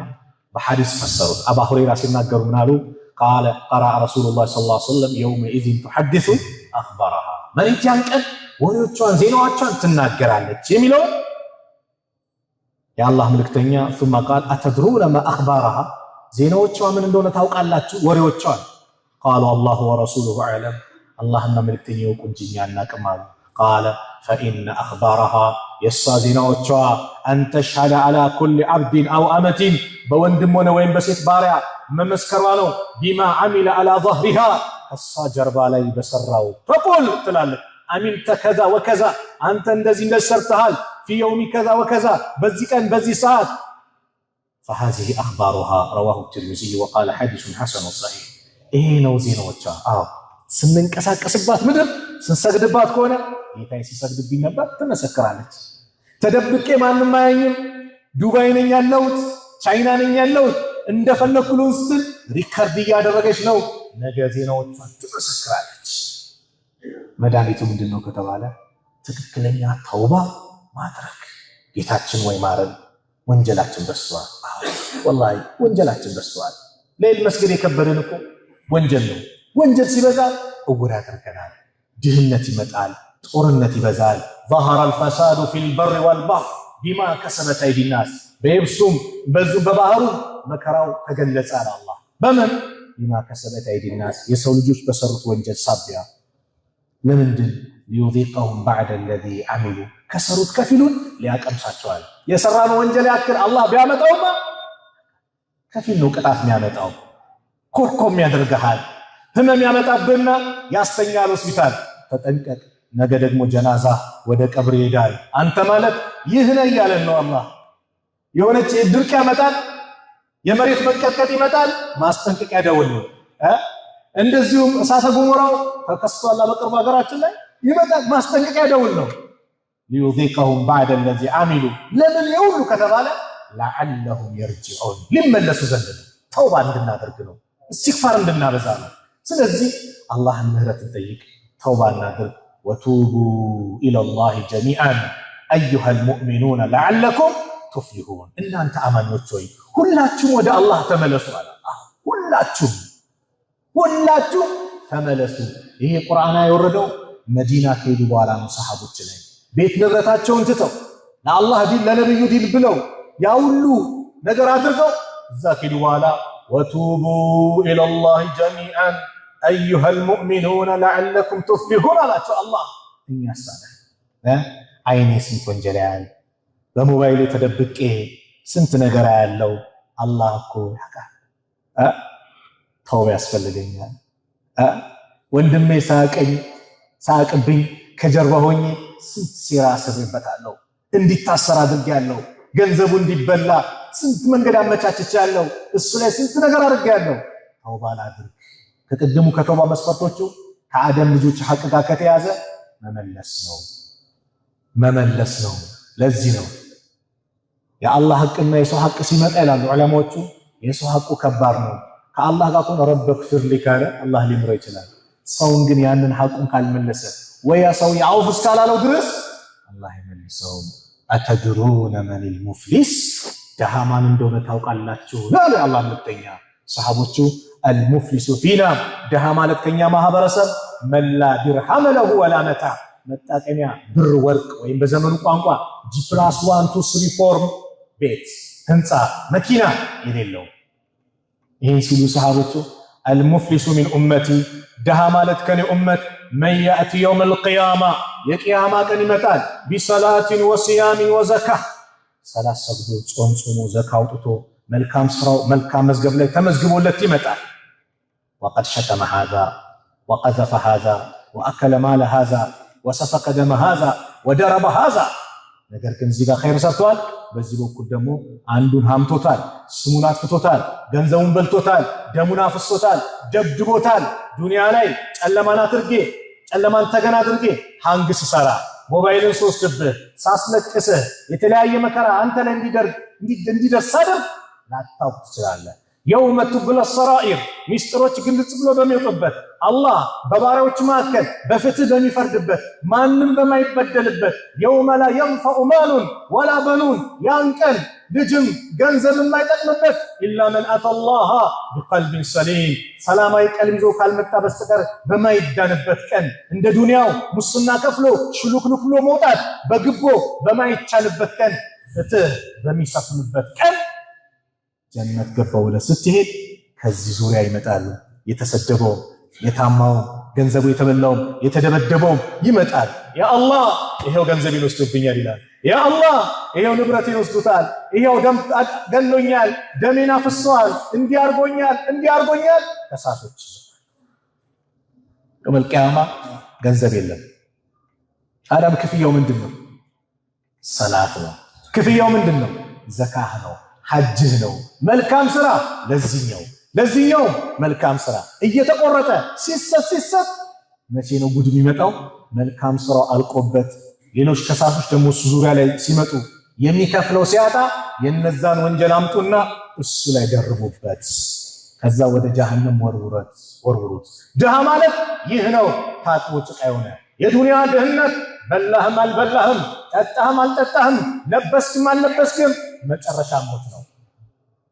በሐዲስ ፈሰሩት። አባ ሁረይራ ሲናገሩ ምናሉ? قال قرأ رسول الله صلى الله عليه وسلم يومئذ تحدث أخبارها መሬት ያን ቀን ወሬዎቿን ዜናዎቿን ትናገራለች የሚለውን የአላህ መልእክተኛ ثم قال أتدرون ما أخبارها ዜናዎቿ ምን እንደሆነ ታውቃላችሁ? ወሬዎቿን። قالوا الله ورسوله أعلم አላህና መልእክተኛ ይወቁ እንጂ እኛ አናቅም አሉ። قال فإن أخبارها የእሷ ዜናዎቿ أن تشهد على كل عبد أو أمة በወንድም ሆነ ወይም በሴት ባሪያ መመስከሯ ነው። بما عمل على ظهرها ከሷ ጀርባ ላይ በሰራው። تقول ትላለች عملت كذا وكذا አንተ እንደዚህ እንደዚህ ሰርተሃል፣ في يوم كذا وكذا በዚህ ቀን በዚህ ሰዓት። فهذه أخبارها። رواه الترمذي وقال حديث حسن صحيح። ይሄ ነው ዜናዎቿ። አዎ ስንንቀሳቀስባት ምድር ስንሰግድባት ከሆነ ጌታዬ ሲሰግድብኝ ነበር ትመሰክራለች። ተደብቄ ማንም አያኝም፣ ዱባይ ነኝ ያለሁት፣ ቻይና ነኝ ያለሁት፣ እንደፈለኩ ልሁን ስትል record እያደረገች ነው። ነገ ዜናዎቿን ትመሰክራለች። መድኃኒቱ ምንድን ነው ከተባለ ትክክለኛ ተውባ ማድረግ። ጌታችን ወይ ማረን፣ ወንጀላችን በዝቷል። ወላሂ ወንጀላችን በዝቷል። ሌል መስገድ የከበደን እኮ ወንጀል ነው። ወንጀል ሲበዛ እውር ያደርገናል። ድህነት ይመጣል፣ ጦርነት ይበዛል። ظهر الفساد في البر والبحر بما كسبت أيدي الناس በየብሱም በዙ በባህሩ መከራው ተገለጸ አለ አላህ። በምን? بما كسبت أيدي الناس የሰው ልጆች በሰሩት ወንጀል ሳቢያ። ለምንድን? ليذيقهم بعض الذي عملوا ከሰሩት ከፊሉን ሊያቀምሳቸዋል። የሰራነው ወንጀል ያክል አላህ ቢያመጣውማ ከፊል ነው ቅጣት የሚያመጣው። ኮርኮም ያደርግሃል፣ ህመም ያመጣብህና ያስተኛል ሆስፒታል። ተጠንቀቅ፣ ነገ ደግሞ ጀናዛ ወደ ቀብር ይሄዳል። አንተ ማለት ይህ ነህ እያለን ነው አላህ። የሆነች ድርቅ ያመጣል፣ የመሬት መንቀጥቀጥ ይመጣል፣ ማስጠንቀቂያ ደውል ነው። እንደዚሁም እሳተ ገሞራው ተከስቷል በቅርቡ ሀገራችን ላይ ይመጣል፣ ማስጠንቀቂያ ደውል ነው። ليذيقهم بعض الذي عملوا ለምን የሁሉ ከተባለ لعلهم يرجعون ሊመለሱ ዘንድ ነው። ተውባ እንድናደርግ ነው። እስትግፋር እንድናበዛ ነው። ስለዚህ አላህን ምህረት እንጠይቅ፣ ተውባ እናድርግ። وتوبوا إلى الله جميعا أيها المؤمنون لعلكم تفلحون። እናንተ አማኞች ሆይ ሁላችሁም ወደ አላህ ተመለሱ አለ። ሁላችሁም ሁላችሁም ተመለሱ። ይሄ ቁርአን የወረደው መዲና ከሄዱ በኋላ ነው። ሰሃቦች ላይ ቤት ንብረታቸውን ትተው ለአላህ ዲን ለነብዩ ዲን ብለው ያ ሁሉ ነገር አድርገው እዛ ከሄዱ በኋላ وتوبوا إلى الله جميعا أيها المؤمنون لعلكم تفلحون አላቸው አላህ። እኛስ ታዲያ አይኔ ስንት ወንጀል ያያል፣ በሞባይሌ ተደብቄ ስንት ነገር ያለው አላህ እኮ ያውቃል። ተውባ ያስፈልገኛል። ወንድሜ ሳቀኝ ሳቅብኝ ከጀርባ ሆኜ ስንት ሴራ አስሬበታለሁ። እንዲታሰር አድርጌያለሁ። ገንዘቡ እንዲበላ ስንት መንገድ አመቻችቻለሁ። እሱ ላይ ስንት ነገር አድርጌያለሁ። ተውባ ላድርግ። ከቅድሙ ከተውባ መስፈርቶቹ ከአደም ልጆች ሐቅ ጋር ከተያዘ መመለስ ነው መመለስ ነው። ለዚህ ነው የአላህ ሐቅና የሰው ሐቅ ሲመጣ ይላሉ ዑለማዎቹ፣ የሰው ሐቁ ከባድ ነው። ከአላህ ጋር ከሆነ رب اغفر لي ካለ አላህ ሊምረው ይችላል። ሰውን ግን ያንን ሐቁን ካልመለሰ ወይ ያ ሰው የአውፍ እስካላለው ድረስ አላህ አይመልሰውም። أتدرون من المفلس ደሃ ማን እንደሆነ ታውቃላችሁ አሉ የአላህ መልእክተኛ። ሰሃቦቹ المفلس فينا ደሃ ማለት ከኛ ማህበረሰብ من لا درهم له ولا متاع መጣቀሚያ ብር፣ ወርቅ ወይም በዘመኑ ቋንቋ G+1 2 3 4 ቤት፣ ህንፃ፣ መኪና የሌለው። ይህን ሲሉ ሰሃቦቹ المفلس من أمتي ድሃ ማለት ከኔ ኡመት من يأتي يوم القيامة የቅያማ ቀን ይመጣል بصلاة وصيام وزكاة ሰላት ሰግዶ ጾም ጾሞ ዘካ አውጥቶ መልካም ስራው መልካም መዝገብ ላይ ተመዝግቦለት ይመጣል። وقد شتم هذا وقذف هذا وأكل مال هذا وسفك دم هذا وضرب هذا። ነገር ግን እዚህ ጋር ኸይር ሰርተዋል። በዚህ በኩል ደግሞ አንዱን ሀምቶታል፣ ስሙን አጥፍቶታል፣ ገንዘቡን በልቶታል፣ ደሙን አፍሶታል፣ ደብድቦታል። ዱንያ ላይ ጨለማን አድርጌ ጨለማን ተገን አድርጌ hang ስሰራ ሞባይልን ስወስድብህ ሳስለቅስህ የተለያየ መከራ አንተ ላይ እንዲደርስ ሳደርግ ላታውቅ ትችላለህ። يوم تبلى السرائر ሚስጥሮች ግልጽ ብሎ በሚወጡበት፣ አላህ በባሪያዎች መካከል በፍትህ በሚፈርድበት፣ ማንም በማይበደልበት፣ يوم لا ينفع مال ولا بنون ያን ቀን ልጅም ገንዘብ የማይጠቅምበት إلا من أتى الله بقلب سليم ሰላማዊ ቀልብ ይዞ ካልመጣ በስተቀር በማይዳንበት ቀን፣ እንደ ዱንያው ሙስና ከፍሎ ሽሉክሉክ ብሎ መውጣት በግቦ በማይቻልበት ቀን፣ ፍትህ በሚሰፍንበት ቀን ጀነት ገባው ብለህ ስትሄድ ከዚህ ዙሪያ ይመጣሉ። የተሰደበውም፣ የታማውም፣ ገንዘቡ የተበላውም፣ የተደበደበውም ይመጣል። ያ አላህ ይሄው ገንዘቤን ወስዶብኛል ይላል። ያ አላህ ይሄው ንብረቴን ወስዶታል፣ ይሄው ደም ገሎኛል፣ ደሜን አፍሷል፣ እንዲህ አድርጎኛል፣ እንዲህ አድርጎኛል። ከሳሾች يوم القيامة ገንዘብ የለም። ታዲያም ክፍያው ምንድን ነው? ሰላት ነው። ክፍያው ምንድን ነው? ዘካህ ነው። ሐጅህ ነው። መልካም ስራ ለዚህኛው መልካም ስራ እየተቆረጠ ሲሰጥ ሲሰጥ መቼ ነው ጉድ የሚመጣው? መልካም ስራው አልቆበት ሌሎች ከሳሾች ደግሞ እሱ ዙሪያ ላይ ሲመጡ የሚከፍለው ሲያጣ የነዛን ወንጀል አምጡና እሱ ላይ ደርቡበት። ከዛ ወደ ጀሃነም ወርውሩት። ድሃ ማለት ይህ ነው። ታጥቦ ጭቃ የሆነ የዱንያ ድህነት በላህም አልበላህም፣ ጠጣህም አልጠጣህም፣ ለበስክም አልለበስክም መጨረሻ ሞት ነው።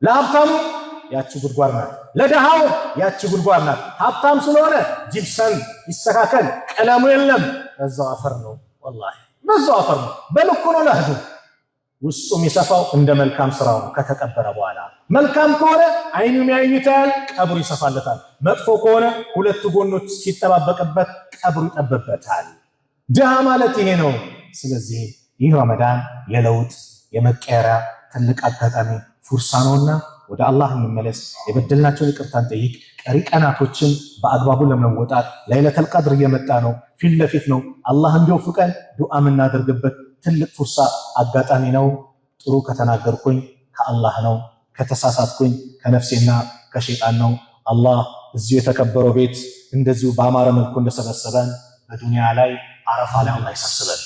ለሀብታሙ ያቺ ጉድጓድ ናት፣ ለድሃው ያቺ ጉድጓድ ናት። ሀብታም ስለሆነ ጂፕሰን ይስተካከል፣ ቀለሙ የለም፣ በዛው አፈር ነው። ወላሂ በዛው አፈር ነው። በልኩ ነው ለህዱ ውስጡ የሚሰፋው እንደ መልካም ስራው ነው። ከተቀበረ በኋላ መልካም ከሆነ አይኑ የሚያዩታል፣ ቀብሩ ይሰፋለታል። መጥፎ ከሆነ ሁለቱ ጎኖች እስኪጠባበቅበት ቀብሩ ይጠብበታል። ድሃ ማለት ይሄ ነው። ስለዚህ ይህ ረመዳን የለውጥ የመቀየሪያ ትልቅ አጋጣሚ ፉርሳ ነውና ወደ አላህ እንመለስ፣ የበደልናቸውን ይቅርታን ጠይቅ። ቀሪ ቀናቶችን በአግባቡ ለመወጣት ለይለተል ቀድር እየመጣ ነው፣ ፊት ለፊት ነው። አላህ እንዲወፍቀን ዱዓ የምናደርግበት ትልቅ ፉርሳ አጋጣሚ ነው። ጥሩ ከተናገርኩኝ ከአላህ ነው፣ ከተሳሳትኩኝ ከነፍሴና ከሸይጣን ነው። አላህ እዚሁ የተከበረው ቤት እንደዚሁ በአማረ መልኩ እንደሰበሰበን በዱንያ ላይ አረፋ ላይ አላህ ይሰብስበን፣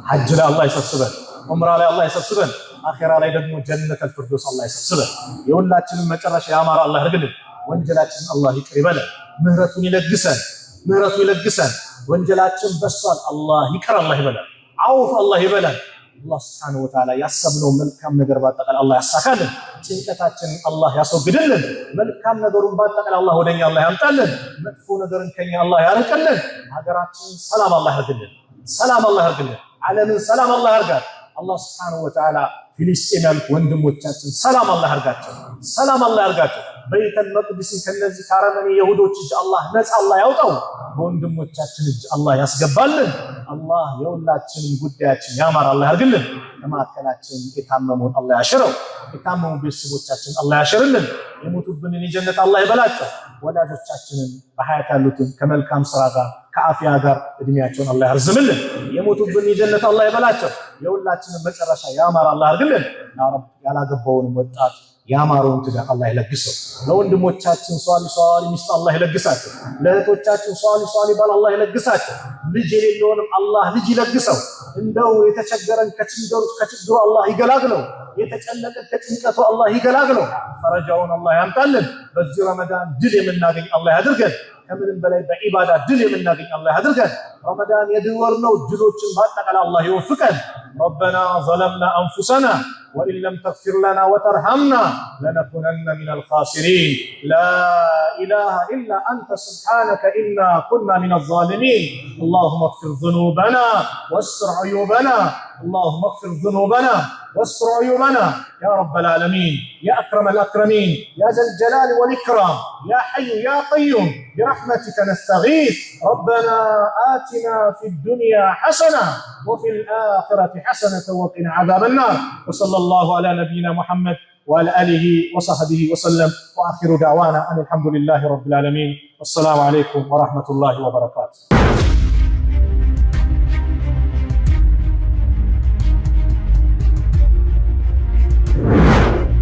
ሐጅ ላይ አላህ ይሰብስበን፣ ዑምራ ላይ አላህ ይሰብስበን፣ አኼራ ላይ ደግሞ ጀነት አልፊርዶስ አላህ ይሰብስበን። የሁላችንም መጨረሻ ያማረ አላህ ያድርግልን። ወንጀላችንን አላህ ይቅር ይበለን፣ ምህረቱን ይለግሰን፣ ምህረቱ ይለግሰን። ወንጀላችን በሷል፣ አላህ ይቅር አላህ ይበለን፣ አውፍ አላህ ይበለን። አላህ سبحانه وتعالى ያሰብነው መልካም ነገር ባጠቃላይ አላህ ያሳካልን። ጭንቀታችንን አላህ ያስወግድልን። መልካም ነገሩን ባጠቃላይ አላህ ወደኛ አላህ ያምጣልን። መጥፎ ነገርን ከኛ አላህ ያርቅልን። ሀገራችንን ሰላም አላህ ያርግልን። ሰላም አላህ ያርግልን። ዓለምን ሰላም አላህ ያርጋል። አላህ سبحانه وتعالى ፊሊስጤን ያሉት ወንድሞቻችን ሰላም አላህ ያርጋቸው። ሰላም አላህ ያርጋቸው። በይተል መቅዲስን ከነዚህ ከአረመኔ የሁዶች እጅ አላህ ነፃ አላህ ያውጣው። በወንድሞቻችን እጅ አላህ ያስገባልን። አላህ የሁላችንም ጉዳያችን ያማረ አላህ ያርግልን። ከማዕከላችን የታመመውን አላህ ያሽረው። የታመሙ ቤተሰቦቻችን አላህ ያሽርልን። የሞቱብንን የጀነት አላህ ይበላቸው። ወላጆቻችንን በሀያት ያሉትን ከመልካም ስራ ጋር ከአፍያ ጋር እድሜያቸውን አላህ ያርዝምልን። የሞቱብን የጀነት አላህ ይበላቸው። የሁላችንን መጨረሻ ያማረ አላህ ያርግልን። ያ ረብ ያላገባውንም ወጣት ያማረውን ትዳር አላህ ይለግሰው። ለወንድሞቻችን ሷሊ ሷሊ ሚስት አላህ ይለግሳቸው። ለእህቶቻችን ሷሊ ሷሊ ባል አላህ ይለግሳቸው። ልጅ የሌለውንም አላህ ልጅ ይለግሰው። እንደው የተቸገረን ከችግሩ አላህ ይገላግለው። የተጨነቀን ከጭንቀቱ አላህ ይገላግለው። ፈረጃውን አላህ ያምጣልን። በዚህ ረመዳን ድል የምናገኝ አላህ ያድርገን። ከምንም በላይ በኢባዳ ድል የምናገኝ አላህ ያድርገን። ረመዳን የድል ወር ነው። ድሎችን በአጠቃላይ አላህ ይወፍቀን። ربنا ظلمنا أنفسنا وإن لم تغفر لنا وترحمنا لنكونن من الخاسرين። لا إله إلا أنت سبحانك إنا كنا من الظالمين። اللهم اغفر ذنوبنا واستر عيوبنا اللهم اغفر ذنوبنا واستر عيوبنا يا رب العالمين، يا أكرم الأكرمين، يا ذا الجلال والإكرام، يا حي يا قيوم، برحمتك نستغيث. ربنا آتنا في الدنيا حسنة وفي الآخرة حسنة وقنا عذاب النار. وصلى الله على نبينا محمد وعلى آله وصحبه وسلم. وآخر دعوانا أن الحمد لله رب العالمين. والسلام عليكم ورحمة الله وبركاته.